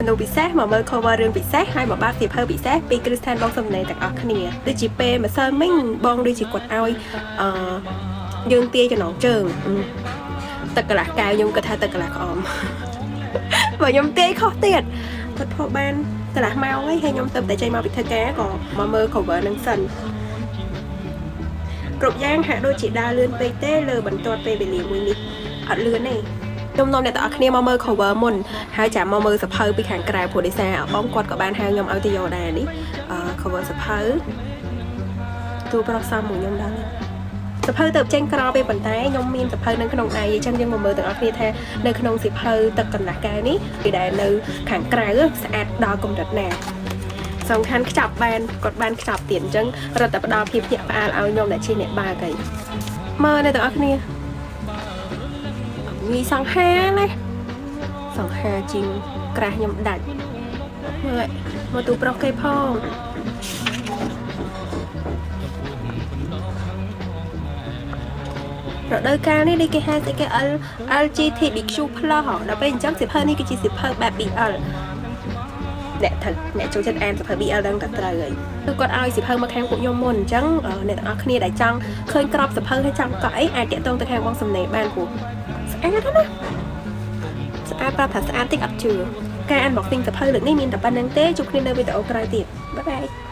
មនុស្សពិសេសមកមើល cover រឿងពិសេសហើយមកបើកសៀវភៅពិសេសពីគ្រឹះស្ថានបងសំណេរទាំងអស់គ្នាដូចជាពេលម្សិលមិញបងដូចជាគាត់ឲ្យអឺយើងទាយចំណងជើងទឹកកន្លះកែវខ្ញុំគិតថាទឹកកន្លះក្អម បើខ្ញុំទាយខុសទៀតគាត់ផុសបានកន្លះម៉ោងហើយហើយខ្ញុំទៅតែចេញមកពីធ្វើការក៏មកមើល cover នឹងសិនគ្រប់យ៉ាងហាក់ដូចជាដើរលឿនពេកទេលើបន្ទាត់ពេលវេលាមួយនេះអត់លឿនទេខ្ញុំនាំអ្នកទាំងអស់គ្នាមកមើល cover មុនហើយចាំមកមើលសៀវភៅពីខាងក្រៅព្រោះដោយសារបងគាត់ក៏បានហៅខ្ញុំឲ្យទៅយកដែរនេះអឺ cover សៀវភៅទូប្រុសសំមួយខ្ញុំដល់សៀវភៅទៅចេញក្រពេលប៉ុន្តែខ្ញុំមានសៀវភៅនៅក្នុងដៃអញ្ចឹងយើងមកមើលទាំងអស់គ្នាថានៅក្នុងសៀវភៅទឹកកន្លះកែវនេះពីដែលនៅខាងក្រៅស្អាតដល់កម្រិតណាសំខាន់ខ្ចប់បានគាត់បានខ្ចប់ទៀតអញ្ចឹងរត់តែផ្ដល់ភាពភ្ញាក់ផ្អើលឲ្យខ្ញុំដែលជាអ្នកបើកអីមើលអ្នកទាំងអស់គ្នាមីសង្ហាណាសង្ហាជាងក្រាស់ខ្ញុំដាច់មើលមកទូប្រុសគេផង រដូវកាលនេះនេះគេហៅស្អីគេ L LGTBQ+ ដល់ពេលអញ្ចឹងសៀវភៅនេះគឺជាសៀវភៅបែប BL អ្នកត្រូវអ្នកចូលចិត្តអានសៀវភៅ BL ដឹងតែត្រូវហើយគឺគាត់ឲ្យសៀវភៅមកខាងពួកខ្ញុំមុនអញ្ចឹងអ្នកទាំងអស់គ្នាដែលចង់ឃើញក្របសៀវភៅហើយចង់កក់អីអាចតាក់ទងទៅខាងបងសំណេរបានព្រោះស្អាតណាស់ស្អាតប្រាប់ថាស្អាតតិចអត់ជឿការ unboxing សៀវភៅលើកនេះមានតែប៉ុណ្ណឹងទេជួបគ្នានៅវីដេអូក្រោយទៀត bye bye.